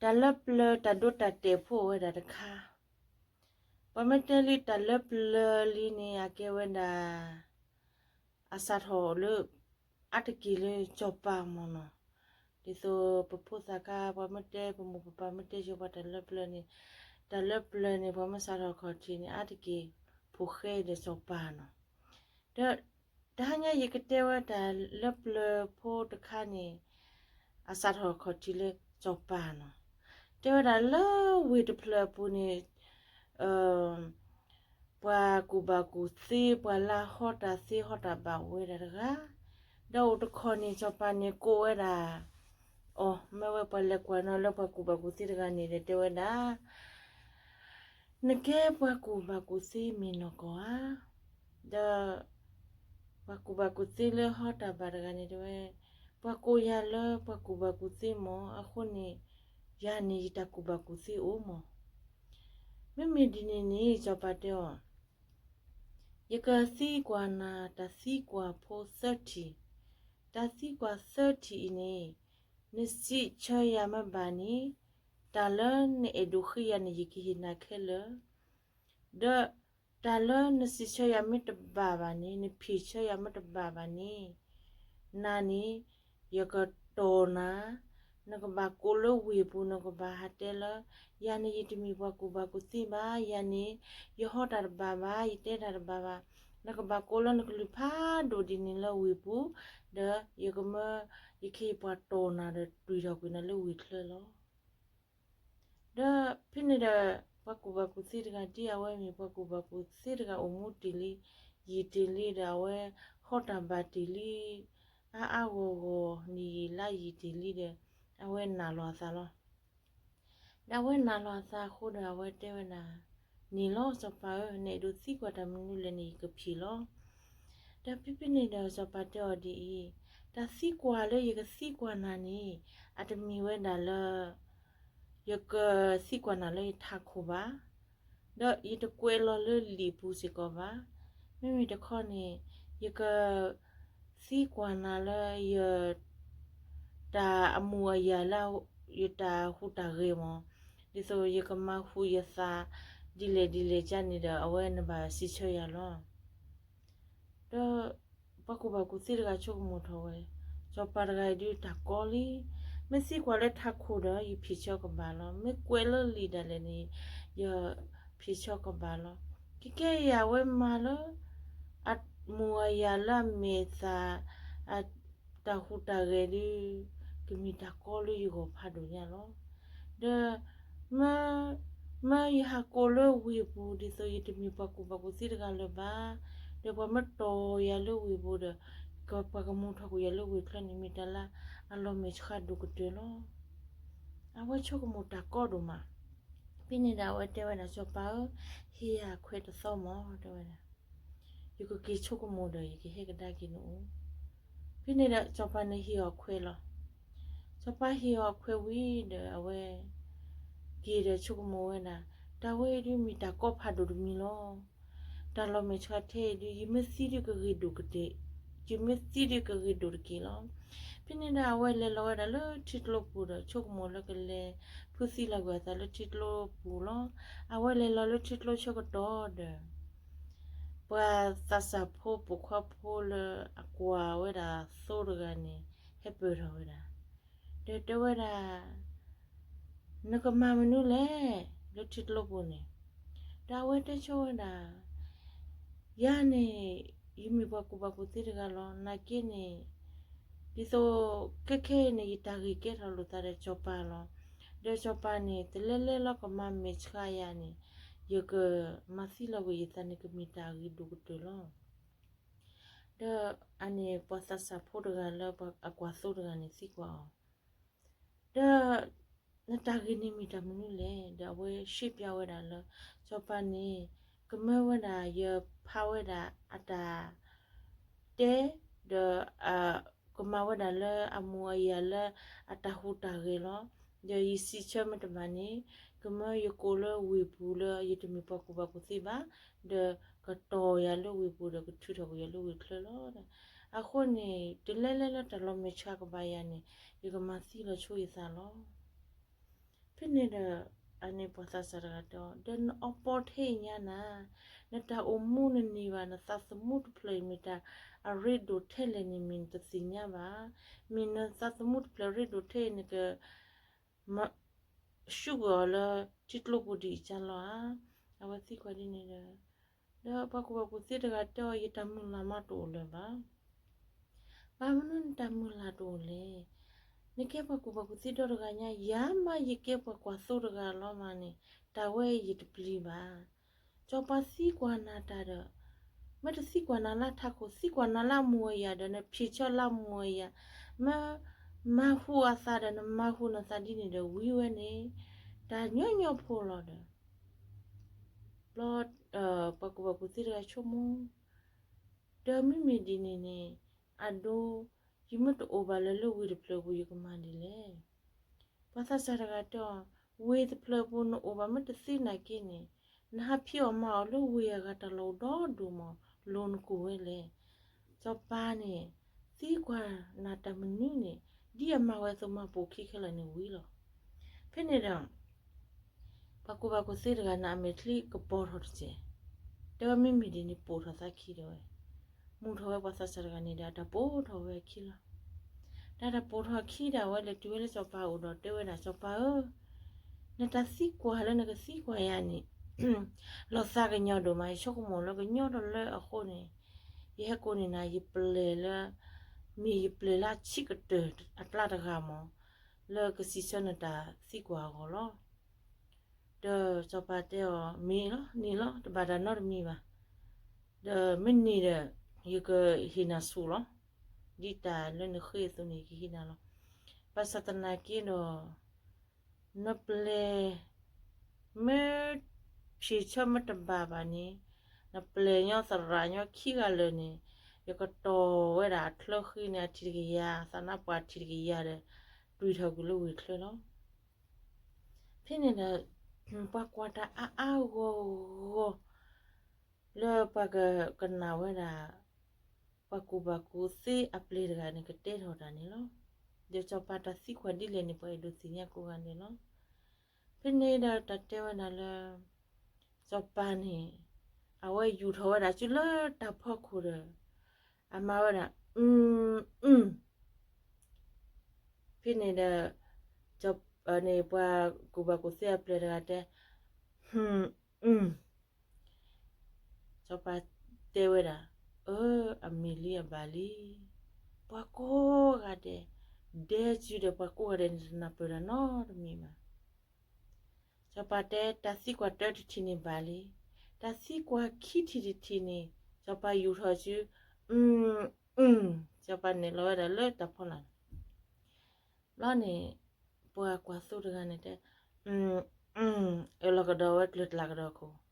တၢ်လၢပျၢၤတၢ်ဒိတၢ်တဲာ်ဖိအိၣ်ဝဲဒၣ်တခါ, ပှၤမ့ၢ်တဲလံတၢ်လၢပျၢၤလံန့ၣ် အကဲဝဲဒၣ် အစးထီၣ်လၢ အါတက့ၢ်လၢစီၤပၤမ့ၢ်နီၤ, ဒ်သိးပဖိသၣ်ခါ ပှၤမ့ၢ်တဲ ပမိၢ်ပပၢ်မ့ၢ်တဲဆိပှၤတၢ်လၢပျၢၤန့ၣ်, တၢ်လၢပျၢၤန့ၣ် ပှၤမ့ၢ်စးထီၣ်ခီၣ်ထံးန့ၣ် အါတက့ၢ် ဖိၣ်ဃဲဒီးစီၤပၤနီၤ. ဒီးတဟါညါယကတဲဝဲတၢ်လၢပျၢၤဖိတခါန့ၣ် အစးထီၣ်ခီၣ်ထံးလၢစီၤပၤနီၤ. တဲဝဲဒၣ်လၢဝ့ၢ်တဖျၢၣ်အပူၤန့ၣ် ပှၤကူၣ်ဘၣ်ကူၣ်သ့ ပှၤလၢဟီတၢ်သ့ဟီတၢ်ဘၣ်အိၣ်ဝဲဒၣ်တဂၤ, ဒီးအိၣ်တခီန့ၣ် စီၤပၤန့ၣ်ကိးဝဲဒၣ်အီၤ, မ့ၢ်ဝဲပှၤလဲၤကွၢ်နီၤလၢပှၤကူၣ်ဘၣ်ကူၣ်သ့တဂၤန့ၣ်ဒီးတဲဝဲဒၣ် နကဲပှၤကူၣ်ဘၣ်ကူၣ်သ့မ့ၢ်နီၢ်ကီၢ်ဧါ. ဒီးပှၤကူၣ်ဘၣ်ကူၣ်သ့လၢဟီတၢ်ဘၣ်တဂၤန့ၣ်တဲဝဲ, ပှၤကိးယၤလၢပှၤကူၣ်ဘၣ်ကူၣ်သ့မ့ၢ် အဃိန့ၣ် ယၤန့ၣ်ယတၢ်ကူၣ်ဘၣ်ကူၣ်သ့အိၣ်မ့ၢ်. မ့မ့ၢ်ဒ်န့ၣ်န့ၣ် စီၤပၤတဲအီၤ, ယကသံကွၢ်နၤတၢ်သံကွၢ်ဖိသၢထံၣ်, တၢ်သံကွၢ်သၢထံၣ်အံၤန့ၣ် နစံးဆၢယၤမ့ၢ်ဘၣ်န့ၣ် တၢ်လၢနအဲၣ်ဒိးဃ့ယၤန့ၣ် ယကဟ့ၣ်နၤခဲလၢာ်, ဒီးတၢ်လၢနစံးဆၢယၤမ့ၢ်တဘၣ်ဘၣ်န့ၣ် နဖံးဆၢယၤမ့ၢ်တဘၣ်ဘၣ်န့ၣ် နၤန့ၣ် ယကတီၢ်နၤ, နကဘၣ်ကိးလၢဝ့ၢ်ပူၤ နကဘၣ်ဟးတဲလၢ ယၤန့ၣ်ယတမ့ၢ်ပှၤကူၣ်ဘၣ်ကူၣ်သ့ဘၣ်, ယၤန့ၣ် ယဟီတၢ်တဘၣ်ဘၣ်, ယတဲတၢ်တဘၣ်ဘၣ်, နကဘၣ်ကိးလၢနကလုၢ်ဖးဒိၣ်ဒ်န့ၣ်လၢဝ့ၢ်ပူၤ, ဒီးယကမၢ ယခ့ယပှၤတီၢ်နၤဒီးတွံၢ်ထီၣ်ကွံာ်နၤလၢဝ့ၢ်ချၢလီၤ. ဒီးဖဲန့ၣ်ဒီး ပှၤကူၣ်ဘၣ်ကူၣ်သ့တဂၤ ဒ်အဝဲမ့ၢ်ပှၤကူၣ်ဘၣ်ကူၣ်သ့တဂၤ အိၣ်မူတ့ၢ်လံ ယံာ်တ့ၢ်လံဒီး အဝဲဟီတၢ်ဘၣ်တ့ၢ်လံ အါအါဂီၢ်ဂီၢ် နံၣ်ယံာ်လါယံာ်တ့ၢ်လံဒီး အဝဲနာ်လီၤအသးလီၤ. ဒီးအဝဲနာ်လီၤအသးအဃိဒီး အဝဲတဲဝဲဒၣ်, န့ၣ်လီၤစီၤပၤဧၢ, နအဲၣ်ဒိးသံကွၢ်တၢ်မနုၤလဲၣ်န့ၣ် ယကဖံးလီၤ. ဒီးဖဲဖဲန့ၣ်ဒီး စီၤပၤတဲအီၤဒ်အံၤ, တၢ်သံကွၢ်လၢယကသံကွၢ်နၤန့ၣ် အတမ့ၢ်ဝဲဒၣ်လၢ ယကသံကွၢ်နၤလၢယထးခိၣ်ဘၣ်, ဒီးယတကွဲးလီၤလၢလံာ်ပူၤစ့ၢ်ကီးဘၣ်. မ့မ့ၢ်တခီန့ၣ် ယက သံကွၢ်နၤလၢယ တၢ်အမူးအယၤလၢ ယတၢ်ဟူးတၢ်ဂဲၤမး, ဒ်သိးယကမၤဟူးယသး ဒ်လဲၣ်ဒ်လဲၣ်ကန့ၣ်ဒီး အဝဲနဘၣ်စံးဆၢယၤလီၤ. ဒီးပှၤကူၣ်ဘၣ်ကူၣ်သ့တဂၤဆိကမိၣ်ထီၣ်ဝဲ, စီၤပၤတဂၤအံၤဒုးတၢ်ကီလံ, မ့ၢ်သံကွၢ်လၢထးခိၣ်ဒီး ယဖံးဆၢကဘၣ်လီၤ, မ့ၢ်ကွဲးလၢလံာ်ဒၣ်လဲာ်န့ၣ် ယဖံးဆၢကဘၣ်လီၤ. ကကဲအံၤအဝဲမၤလၢ အမူးအယၤလၢအမဲာ်သၣ် အတၢ်ဟူးတၢ်ဂဲၤဒုး ကမ့ၢ်တၢ်ကီလၢယဂီၢ်ဖးဒိၣ်ညါလီၤ. ဒီး မၢယဟးကိးလၢဝ့ၢ်ပူၤ ဒ်သိးယတမ့ၢ်ပှၤကူၣ်ဘၣ်ကူၣ်သ့တဂၤလၢၤဘၣ်, ဒီးပှၤမၢတီၢ်ယၤလၢဝ့ၢ်ပူၤဒီး ပှၤကမူထီၣ်ကွံာ်ယၤလၢဝ့ၢ်ချၢန့ၣ် မ့ၢ်တၢ်လၢအလီၤမဲာ်ဆှးဒိၣ်ကတၢၢ်လီၤ. အဝဲဆိကမိၣ်တၢ်ကီဒိၣ်မး. ဖဲန့ၣ်ဒီးအဝဲတဲဝဲဒၣ်စီၤပၤဧၢ, ဟ့ၣ်ယၤခွဲးတသီမး တဲဝဲဒၣ်, ယကက့ၤဆိကမိၣ်ဒီးယကဟဲကဒါက့ၤနအိၣ်. ဖဲန့ၣ်ဒီးစီၤပၤန့ၣ်ဟ့ၣ်အီၤခွဲးလီၤ. စီၤပၤဟ့ၣ်အီၤခွဲးဝံၤဒီး အဝဲက့ၤဒီးဆိကမိၣ်ဝဲဒၣ်, တၢ်ဝဲအံၤဒုးမ့ၢ်တၢ်ကီဖးဒိၣ်တမံၤလီၤ. တၢ်လီၤမဲာ်ဆှးထဲအံၤဒုး ယမ့ၢ်သံဒုးကဂ့ၤဒိၣ်ကတၢၢ်, ယမ့ၢ်သံဒုးကဂ့ၤဒိၣ်တက့ၢ်လီၤ. ဖဲန့ၣ်ဒီးအဝဲလဲၤလီၤဝဲဒၣ်လၢထံကျိပူၤဒီး ဆိကမိၣ်လၢကလဲၤဖုသံလီၤကွံာ်အသးလၢထံကျိပူၤလီၤ. အဝဲလဲၤလီၤလၢထံကျိဆၢကတီၢ်ဒီး ပှၤသးစၢ်ဖိပိာ်ခွါဖိလၢအကွၢ်ဝဲဒၣ်သိတဂၤန့ၣ် ဟဲပၢၢ်ထီၣ်ဝဲဒၣ်, ဒီးတဲဝဲဒၣ်, နကမၤမနုၤလဲၣ် လၢထံကျိပူၤန့ၣ်. ဒီးအဝဲတဲဆိဝဲဒၣ်, ယၤန့ၣ် ယမ့ၢ်ပှၤကူၣ်ဘၣ်ကူၣ်သ့တဂၤလီၤ. နာ်က့န့ၣ် ဒ်သိး ခဲခဲအံၤန့ၣ် ယတၢ်ဂ့ၢ်ကဲထီၣ်လိာ်သးဒီးစီၤပၤလီၤ. ဒီးစီၤပၤန့ၣ် တလဲလဲလီၤကမၤမဲာ်ဆှးယၤန့ၣ် ယကမၤသံလီၤကွံာ်ယသးန့ၣ် ကမ့ၢ်တၢ်ဂ့ၤဒိၣ်ကတၢၢ်လီၤ. ဒီးအန့ၣ်ပှၤသးစၢ်ဖိတဂၤလၢအကွၢ်သိတဂၤန့ၣ်သံကွၢ်အီၤ, ဒီး နတၢ်ဂ့ၢ်န့ၣ်မ့ၢ်တၢ်မနုၤလဲၣ်. ဒီးအဝဲရှင်းပြဝဲဒၣ်လၢ စီၤပၤန့ၣ် ကမၢဝဲဒၣ်ယဖးဝဲဒၣ်အတၢ်တဲ ဒီး ကမၤဝဲဒၣ်လၢအမူးအယၤလၢအတၢ်ဟူးတၢ်ဂဲၤလီၤ. ဒီးယစံးဆၢမ့ၢ်တဘၣ်န့ၣ် ကမၢယကိးလၢဝ့ၢ်ပူၤလၢယတမ့ၢ်ပှၤကူၣ်ဘၣ်ကူၣ်သ့ဘၣ်, ဒီးကတီၢ်ယၤလၢဝ့ၢ်ပူၤဒီးကထုးထီၣ်ကွံာ်ယၤလၢဝ့ၢ်ချၢလီၤ. အဃိန့ၣ် တလဲလဲလၢတၢ်လီၤမဲာ်ဆှးကဘၣ်ယၤန့ၣ် ယကမၤသံလီၤဆိယသးလီၤ. ဖဲန့ၣ်ဒီး အန့ၣ်ပှၤသးစၢ်တဂၤတဲအီၤ, ဒီးနအီပီထဲအံၤညါနၤ, နတၢ်အိၣ်မူနန့ၢ်ဘၣ် နသးသမူတဖျၢၣ်အံၤမ့ၢ်တၢ်အရ့ဒိၣ်ထဲလဲၣ်န့ၣ် မ့ၢ်နတသ့ၣ်ညါဘၣ်. မ့ၢ်နသးသမူတဖျၢၣ်အရ့ဒိၣ်ထဲအံၤ နက ဆှုၣ်ကွံာ်အီၤလၢထံကျိပူၤဒ်အံၤကလီဧါ. အဝဲသံကွၢ်ဒ်န့ၣ်ဒီး, ဒီးပှၤကူၣ်ဘၣ်ကူၣ်သ့တဂၤတဲအီၤ, ယတၢ်မုၢ်လၢ်မးတအိၣ်လၢၤဘၣ်. ဘၣ်မနုၤနတၢ်မုၢ်လၢ်တအိၣ်လဲၣ်. နကဲပှၤကူၣ်ဘၣ်ကူၣ်သ့ဒီတဂၤညါ, ယၤမးယကဲပှၤကွၢ်သိတဂၤလီၤမးန့ၣ်, တၢ်ဝဲယတပျံၤဘၣ်. စီၤပၤသံကွၢ်နၤတၢ်ဒီး, မ့ၢ်တသံကွၢ်နၤလၢထးခိၣ်, သံကွၢ်နၤလၢအမူအယၤဒီး နဖျဲးဆၢလၢအမူအယၤ, မ့ၢ်မၤဟူးအသးဒီး နမၤဟူးနသးဒ်န့ၣ်ဒီး ဝံၤဝဲန့ၣ် တၢ်ညီညီဖိလီၤဒီး ဘျီ ပှၤကူၣ်ဘၣ်ကူၣ်သ့တဂၤဆိကမိၣ်, ဒီးမ့မ့ၢ်ဒ်န့ၣ်န့ၣ်, အဒိ, ယမ့ၢ်တအိၣ်ဘၣ်လၢၤလၢဝ့ၢ်တဖျၢၣ်ပူၤ ယကမၤဒ်လဲၣ်. ပှၤသးစၢ်တဂၤတဲအီၤ, ဝ့ၢ်တဖျၢၣ်ပူၤနအိၣ်ဘၣ်မ့ၢ်တသ့နာ်က့န့ၣ်, နဟးဖံးအီၣ်မၤအီၣ်လၢဝ့ၢ်အဂၤတၢ်လီၢ်အိၣ်ဒီဒိၣ်မး လိၤနကိၢ်ဝဲလဲၣ်. စီၤပၤန့ၣ် သံကွၢ်နၤတၢ်မနုၤန့ၣ်, ဒ်အမၤဝဲအသိးမၤပိာ်ခံခဲလၢာ်န့ၣ်ဝံၤလီၤ. ဖဲန့ၣ်ဒီး ပှၤကူၣ်ဘၣ်ကူၣ်သ့တဂၤန့ၣ် အမဲာ်ချံကပီၤထီၣ်တစဲး, တဲဝဲမ့မ့ၢ်ဒ်န့ၣ် ပိာ်ထီၣ်သးခံဒီးဝဲ, မူထီၣ်ဝဲပှၤသးစၢ်တဂၤန့ၣ်ဒီး အတၢ်ပိာ်ထီၣ်ဝဲအခံလီၤ. ဒီးတၢ်ပိာ်ထီၣ်အခံဒီး အဝဲလဲၤတုၤဝဲလၢစီၤပၤအအိၣ်ဒီးတဲဝဲဒၣ်, စီၤပၤဧၢ, နတၢ်သံကွၢ်လၢနကသံကွၢ်ယၤန့ၣ် လီၤသးကညီၤဒိၣ်မး, ယဆိကမိၣ်လၢကညီထီၣ်လၢအဃိန့ၣ်, ယဟဲကိးန့ၢ်နၤ ယပျဲၢ်လၢ, မ့ၢ်ယပျဲၢ်လၢအဆံးကတၢၢ်အကျါတဂၤမး, လၢကစံးဆၢနတၢ်သံကွၢ်အဂီၢ်လီၤ. ဒီးစီၤပၤတဲအီၤ, မ့ၢ်လီၤ, န့ၣ်လီၤ, တဘၣ်တၢ်နီတမံၤဘၣ်. ဒီးမ့ၢ်န့ၣ်ဒီး ယကဟ့ၣ်နၤဆူၣ်လီၤ. ဒ်တၢ်လၢနဃ့အသိးန့ၣ် ယကဟ့ၣ်နၤလီၤ. ဘၣ်ဆၣ်သနာ်က့ဒီး နပျဲၢ် မ့ၢ်ဖျဲးဆၢမ့ၢ်တဘၣ်ဘၣ်န့ၣ်, နပျဲၢ်ညီသရၣ်ညီခံဂၤလၢာ်န့ၣ်, ယကတီၢ်ဝဲဒၣ်အချၢဃံန့ၣ် အထံၣ်တကယၤ, သးနါပှၢ်ထံၣ်တကယၤဒီး တွံၢ်ထီၣ်ကွံာ်လၢဝ့ၢ်ချၢလီၤ. ဖဲန့ၣ်ဒီး ပှၤကွၢ်တၢ်အါအါဂီၢ်ဂီၢ် လၢပှၤကကနၣ်ဝဲဒၣ် ပှၤကူၣ်ဘၣ်ကူၣ်သ့အပျဲၢ်တဂၤန့ၣ် ကတဲထီၣ်တၢ်န့ၣ်လီၤ. ဒီးစီၤပၤတၢ်သံကွၢ်ဒ်လဲၣ်န့ၣ် ပှၤအဲၣ်ဒိးသ့ၣ်ညါကိးဂၤန့ၣ်လီၤ. ဖဲန့ၣ်ဒီးတၢ်တဲဝဲဒၣ်လၢ စီၤပၤန့ၣ် အဝဲယူာ်ထီၣ်ဝဲဒၣ်ဆူလၢတၢ်ဖီခိၣ်ဒီး အမၤဝဲဒၣ် အုၣ်အုၣ် ဖဲန့ၣ်ဒီး န့ၣ်ပှၤကူၣ်ဘၣ်ကူၣ်သ့အပျဲၢ်တဂၤတဲ ဟူ အုၣ် စီၤပၤတဲဝဲဒၣ် အၢ အမ့ၢ်လံအဘၣ်လံ. ပှၤကိးဂၤဒဲး ဒဲစုဒီးပှၤကိးဂၤဒဲးန့ၣ် တနၢ်ပၢၢ်တၢ်နီတမံၤဘၣ်. စီၤပၤတဲ တၢ်သံကွၢ်တၢတထံၣ်န့ၣ်ဘၣ်လံ. တၢ်သံကွၢ်ခံထံၣ်တထံၣ်န့ၣ် စီၤပၤယူာ်ထီၣ်စု အုၣ် အုၣ် စီၤပၤနဲၣ်လီၤဝဲဒၣ်လၢတၢ်ဖီလာ်န့ၣ် ဘျီန့ၣ် ပှၤကွၢ်သိတဂၤန့ၣ်တဲ အုၣ် အုၣ် အၢၣ်လီၤကဒီးဝဲကျၢၤကျါကဒီးခိၣ်.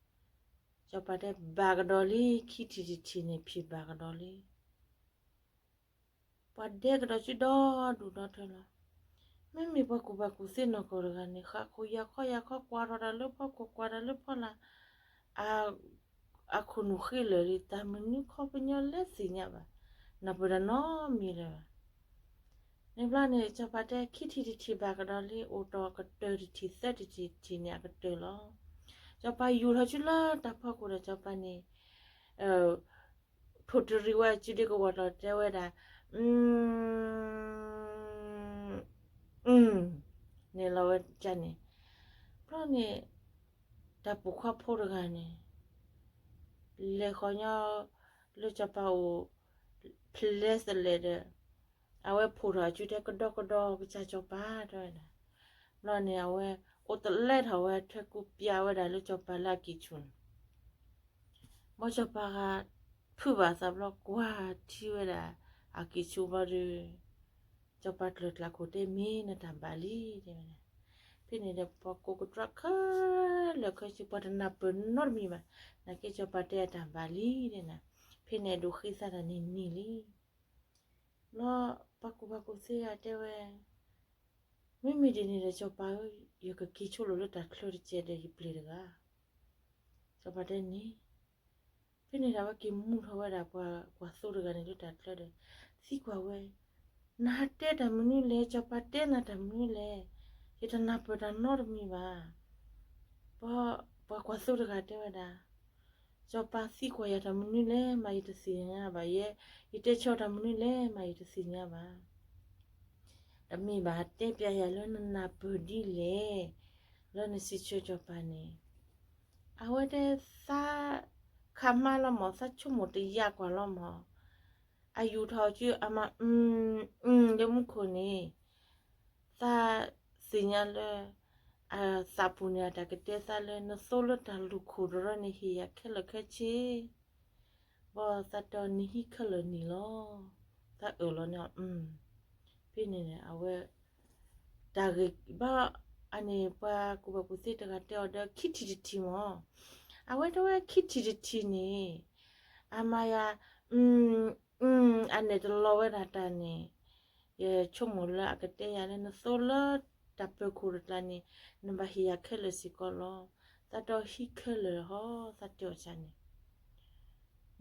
စီၤပၤတဲ ဘၣ်ကဒီးလံ, ခံထံၣ်တထံၣ်န့ၣ် ဖံးဘၣ်ကဒီးလံ. ပှၤဒဲကဒီးစုဒီဒူၣ်ဒီထၢလီၤ. မ့မ့ၢ်ပှၤကူၣ်ဘၣ်ကူၣ်သ့နီၢ်ကီၢ်တဂၤန့ၣ် ဃးခိၣ်ယာ်ခီယာ်ခီ ကွၢ်ထီၣ်တၢ်လၢဖီခိၣ် ကွၢ်တၢ်လၢဖီလာ် အခိၣ်နူာ်ဃ့လၢာ်လံ တၢ်မနုၤခီပညီလဲၣ်သ့ၣ်ညါဘၣ်, နၢ်ပၢၢ်တၢ်နီတမံၤလၢၤဘၣ်. န့ၣ်ဘျီန့ၣ် စီၤပၤတဲ ခံထံၣ်တထံၣ်ဘၣ်ကဒီးလံ အိၣ်တီၢ်ကတၢၢ်တထံၣ်သၢထံၣ်တထံၣ်န့ၣ် အကတၢၢ်လီၤ. စီၤပၤယူာ်ထီၣ်ဆူလၢတၢ်ဖီခိၣ်ဒီးစီၤပၤန့ၣ် ထိၣ်တရံးဝဲအစုဒ့ကဝီၤတီၤတဲဝဲဒၣ် အုၣ် အုၣ် နဲၣ်လီၤဝဲကန့ၣ်. ဘျီန့ၣ် တၢ်ပိာ်ခွါဖိတဂၤန့ၣ် လဲၤဃီၤညီလၢစီၤပၤအိၣ် ဖျဲးသလဲးဒီး အဝဲဖီၣ်ထီၣ်အစုတဲကဒီးကဒီးကစၢ်စီၤပၤတဲဝဲဒၣ်. ဘျီန့ၣ် အဝဲအိၣ်တလဲထီၣ်ဝဲထွဲကူပျးဝဲဒၣ်လၢစီၤပၤလၢအကံၢ်ဆူၣ်န့ၣ် ဘၣ်စီၤပၤဂၤဖုးဘၣ်သးဘျီ ကွၢ်ထံဝဲဒၣ်အကံၢ်ဆူၣ်ဘျီဒီး စီၤပၤကျၢၤကျါခိၣ်တဲမ့ၢ်နတၢ်ဘၣ်လံတဲဝဲဒၣ်. ဖဲန့ၣ်ဒီးပှၤကိးကတြီခဲလၢာ်ခဲဆ့ ပှၤတနၢ်ပၢၢ်နီတမံၤဘၣ်. နာ်က့စီၤပၤတဲအတၢ်ဘၣ်လံတဲနၤ. ဖဲန့ၣ်အဒိးဃ့သးတၢ်န့ၣ်န့ၢ်လံ. ဘျီပှၤကူၣ်ဘၣ်ကူၣ်သ့ဂၤတဲဝဲ မ့မ့ၢ်ဒ်န့ၣ်ဒီး စီၤပၤဧၢ, ယကက့ၤဆိလိာ်လၢတၢ်ချၢတစဲးဒီးယပျဲၢ်တဂၤ. စီၤပၤတဲန့ၣ်. ဖဲန့ၣ်ဒီးအဝဲက့ၤမူထီၣ်ဝဲဒၣ်ပှၤကွၢ်သိတဂၤန့ၣ်လၢတၢ်ချၢဒီး သံကွၢ်ဝဲ, နဟးတဲတၢ်မနုၤလဲၣ်, စီၤပၤတဲနၤတၢ်မနုၤလဲၣ်. ယတနၢ်ပၢၢ်တၢ်နီတမံၤဘၣ်. ပှၤကွၢ်သိတဂၤတဲဝဲဒၣ်, စီၤပၤသံကွၢ်ယၤတၢ်မနုၤလဲၣ်မး ယတသ့ၣ်ညါဘၣ်, ယတဲဆၢတၢ်မနုၤလဲၣ်မး ယတသ့ၣ်ညါဘၣ်. တမ့ၢ်ဘၣ်, တဲပျးယၤလၢနနၢ်ပၢၢ်ဒ်လဲၣ် လၢနစံးဆၢစီၤပၤန့ၣ်. အဝဲတဲသးခးမါလီၤမၢ်, သးဆိကမိၣ်တယာ်ကွၢ်လီၤမၢ်. အယူာ်ထီၣ်အစုအမၤ အုၣ် လၢမူခိၣ်န့ၣ်, သးသ့ၣ်ညါလၢ အသးပူၤန့ၣ် အတၢ်ကတဲသးလၢ နသိလၢတၢ်လူၢ်ခိၣ်တရၢန့ၣ် ဟ့ၣ်ယၤခဲလၢာ်ခဲဆ့, ဘၣ်သးတဲအီၤနဟံးခဲလၢာ်န့ၣ်လီၤ. သးအၢၣ်လီၤန့ၣ်, ဖဲန့ၣ်န့ၣ် အဝဲ တၢ်ဂ့ၢ်ဘၣ်အန့ၣ် ပှၤကူၣ်ဘၣ်ကူၣ်သ့တဂၤတဲအီၤဒီး ခံထံၣ်တထံၣ်မၢ်. အဝဲတဲဝဲခံထံၣ်တထံၣ်န့ၣ် အမၤယၤ အုၣ် အနဲၣ်တလီၤဝဲဒၣ်တၢ်န့ၣ်, ယဆိကမိၣ်လၢအကတဲယၤလၢ နသိလၢတၢ်ပၢၤခိၣ်တကျါန့ၣ် နဘၣ်ဟ့ၣ်ယၤခဲလၢာ်စ့ၢ်ကီးလီၤ. သးတဲအီၤဟံးခဲလၢာ်ဟီ သးတဲအီၤန့ၣ်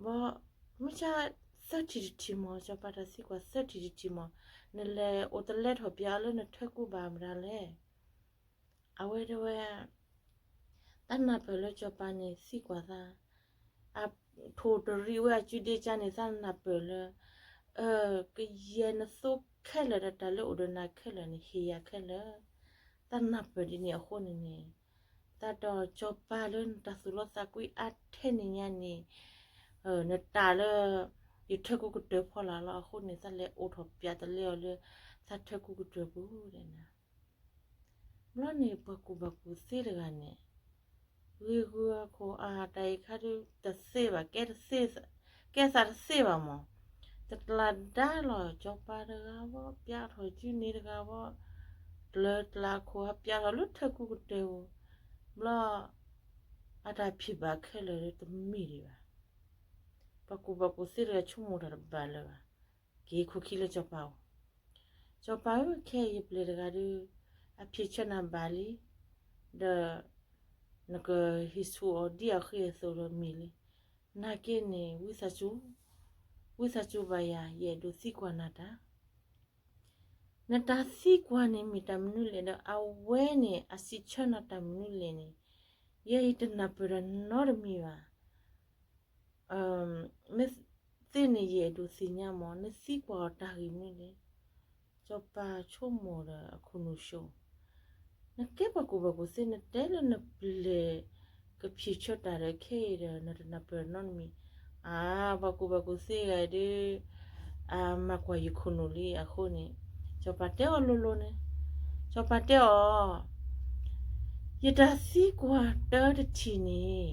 ဘၣ်မ့ၢ်ဆါ သၢထံၣ်တထံၣ်မၢ်, စီၤပၤတၢ်သံကွၢ်သၢထံၣ်တထံၣ်မၢ်, နလဲၤအိၣ်တလဲထီၣ်ပၠးအီၤလၢနထၢကူဘၣ်မတၤလဲၣ်. အဝဲတဲဝဲ တၢ်နၢ်ပၢၢ်လၢစီၤပၤန့ၣ်သံကွၢ်သး, အထိၣ်တရံးဝဲအစုဒ့ကါန့ၣ် တၢ်နၢ်ပၢၢ်လၢ ကယဲၢ်နသိခဲလၢာ်ဒီးတၢ်လၢအိၣ်ဒီးနၤခဲလၢာ်န့ၣ် ဟ့ၣ်ယၤခဲလၢာ်, တၢ်နၢ်ပၢၢ်ဒ်န့ၣ်အဃိန့ၣ်န့ၣ်, တၢ်ဒီးစီၤပၤလၢနတၢ်သူၣ်လီသးကွံအါထဲန့ၣ်ညါန့ၣ်, နတၢ်လၢ ယထၢကူကတၢၢ်ဖီလာ်လီၤ. အဃိန့ၣ် သးလဲၤအိၣ်ထီၣ်ပၠးတလဲအီၤလၢ သးထၢကူကတၢၢ်ပူၤဒဲးနၤ. ဘျီန့ၣ် ပှၤကူၣ်ဘၣ်ကူၣ်သ့တဂၤန့ၣ် ဂ့ၤဂုၤအခိၣ် အတၢ်အံၤခါဒုးတသ့ဘၣ်, ကဲသးတသ့ဘၣ်မၢ်. တကျးဒါလီၤ စီၤပၤတဂၤဘၣ်, ပၠးထီၣ်စုန့ၣ်တဂၤဘၣ်, ကျၢၤကျါခိၣ် ဟးပၠးထီၣ်လၢထၢကူကတၢၢ်ပူၤ, ဘျီ အတၢ်ဖံးဘၣ်ခဲလၢာ်တမ့ၢ်ဒံးဘၣ်. ပှၤကူၣ်ဘၣ်ကူၣ်သ့တဂၤဆိကမိၣ်တၢ်တဘၣ်လၢၤဘၣ်. က့ၤခိၣ်ခံလၢစီၤပၤအအိၣ်, စီၤပၤဧၢ, ခဲအံၤယပျဲၢ်တဂၤဒီး အဖံးဆၢနၤဘၣ်လံ, ဒီး နကဟ့ၣ်ဆူၣ်အီၤဒ်အဃ့အသိးဒီးမ့ၢ်လံ. နာ်က့န့ၣ် ဝံသးစူၤ, ဝံသးစူၤဘၣ်ယၤ, ယအဲၣ်ဒိးသံကွၢ်နၤတၢ် နတၢ်သံကွၢ်န့ၣ်မ့ၢ်တၢ်မနုၤလဲၣ်ဒီး အဝဲန့ၣ် အစံးဆၢနၤတၢ်မနုၤလဲၣ်န့ၣ်, ယဲယတနၢ်ပၢၢ်တၢ်နီတမံၤဘၣ်. မ့ၢ်သ့န့ၣ် ယအဲၣ်ဒိးသ့ၣ်ညါမၢ်, နသံကွၢ်အီၤတၢ်ဂ့ၢ်မနုၤလဲၣ်. စီၤပၤဆိကမိၣ်ဒီးအခိၣ်နူာ်ၡိ, နကဲပှၤကူၣ်ဘၣ်ကူၣ်သ့ နတဲလၢနပျဲၢ် ကဖံးဆၢတၢ်ဒီးခဲအံၤဒီး နတနၢ်ပၢၢ်နီတမံၤ. အါ, ပှၤကူၣ်ဘၣ်ကူၣ်သ့ဂၤအံၤဒီး အမၤကွၢ်ယခိၣ်နူာ်လံအဃိန့ၣ်, စီၤပၤတဲအီၤလိၤလိၤန့ၣ်, စီၤပၤတဲအီၤ, ယတၢ်သံကွၢ်တၢတထံၣ်န့ၣ်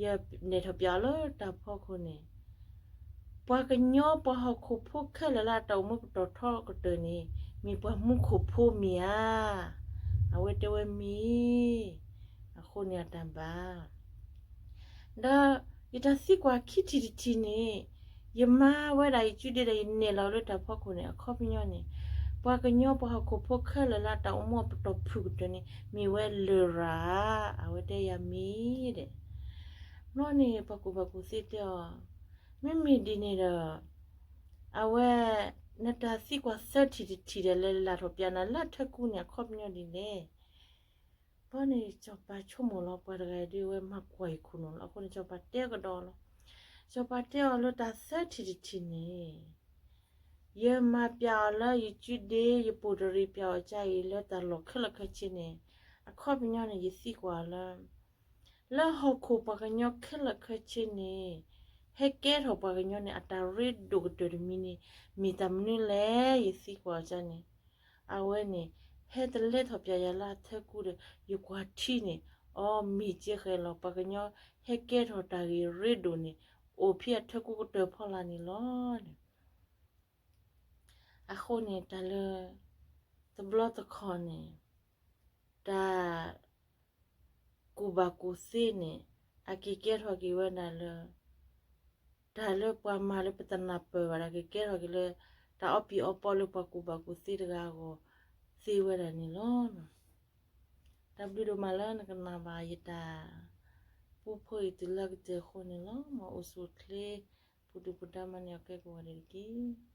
ယနဲၣ်ထီၣ်ပၠးအီၤလၢတၢ်ဖီခိၣ်န့ၣ်, ပှၤကညီပှၤဟီၣ်ခိၣ်ဖိခဲလၢာ်လၢအတၢ်အိၣ်မူပတီၢ်ထီကတၢၢ်န့ၣ် မ့ၢ်ပှၤမူခိၣ်ဖိမ့ၢ်ဧါ. အဝဲတဲဝဲမ့ၢ်, အဃိန့ၣ်အတၢ်ဘၣ် ဒီးယတၢ်သံကွၢ်ခံထံၣ်တထံၣ်န့ၣ်, ယမၤဝဲဒၣ်ယစုဒ့ဒီးယနဲၣ်လီၤလၢတၢ်ဖီခိၣ်န့ၣ် အခီပညီန့ၣ်, ပှၤကညီပှၤဟီၣ်ခိၣ်ဖိခဲလၢာ်လၢအတၢ်အိၣ်မူအပတီၢ်ဖုၣ်ကတၢၢ်န့ၣ် မ့ၢ်ဝဲလရာ်ဧါ. အဝဲတဲယၤမ့ၢ်ဒဲး. ဘျီန့ၣ် ပှၤကူၣ်ဘၣ်ကူၣ်သ့တဲအီၤ, မ့မ့ၢ်ဒ်န့ၣ်ဒီး အဝဲ နတၢ်သံကွၢ်သၢထံၣ်တထံၣ်ဒီး လဲၤလၢ်ထီၣ်ပၠးနၤလၢထၢကူန့ၣ် အခီပညီဒ်လဲၣ်. ဘျီန့ၣ် စီၤပၤဆိကမိၣ်လီၤ ပှၤတဂၤအံၤဒုး အဝဲမၤကွၢ်ယခိၣ်နူာ်လီၤ. အဃိန့ၣ် စီၤပၤတဲကဒီးလီၤ. စီၤပၤတဲအီၤလၢတၢ်သၢထံၣ်တထံၣ်န့ၣ်, ယမၤပၠးအီၤလၢယစုဒ့ ယပိၢ်တရံးပၠးအီၤကါအံၤ လၢတၢ်လီၢ်ခဲလၢာ်ခဲဆ့န့ၣ်, အခီပညီန့ၣ် ယသံကွၢ်အီၤလၢ လၢဟီၣ်ခိၣ်ပှၤကညီခဲလၢာ်ခဲဆ့န့ၣ်, ဟဲကဲထီၣ်ပှၤကညီန့ၣ် အတၢ်ရ့ဒိၣ်ကတၢၢ်တမံၤန့ၣ် မ့ၢ်တၢ်မနုၤလဲၣ် ယသံကွၢ်အီၤန့ၣ်. အဝဲန့ၣ် ဟဲတလဲထီၣ်ပၠးယၤလၢအထၢကူဒီး ယကွၢ်ထံန့ၣ်, အိ မ့ၢ်ကဲဃဲၤလီၤ ပှၤကညီဟဲကဲထီၣ်တၢ်ဂ့ၢ်ရ့ဒိၣ်န့ၣ် အိၣ်ဖဲအထၢကူကတၢၢ်ဖီလာ်န့ၣ်လီၤ. အဃိန့ၣ် တၢ်လၢ တဘျီတခီၣ်န့ၣ် တၢ် ကူၣ်ဘၣ်ကူၣ်သ့န့ၣ် အက့ၤကဲထီၣ်က့ၤဝဲဒၣ်လၢ တၢ်လၢပှၤမၤလၢပတနၢ်ပၢၢ်ဘၣ်ဒီး ကကဲထီၣ်က့ၤလၢ တၢ်အီပံၤအီပီလၢပှၤကူၣ်ဘၣ်ကူၣ်သ့တဂၤအဂီၢ်သ့ဝဲဒၣ်န့ၣ်လီၤ. တၢ်ဘျုးဒိၣ်မးလၢနကနၣ်ဘၣ်ယတၢ်ပူဖိအံၤတုၤလၢကတၢၢ်အဃိန့ၣ်လီၤ. မ်အိၣ်ဆူၣ်အိၣ်ချ့ ပူၤဒုၣ်ပူၤဒါမၤန့ၢ်အီၤကဲကဝီၤဒဲးတက့ၢ်.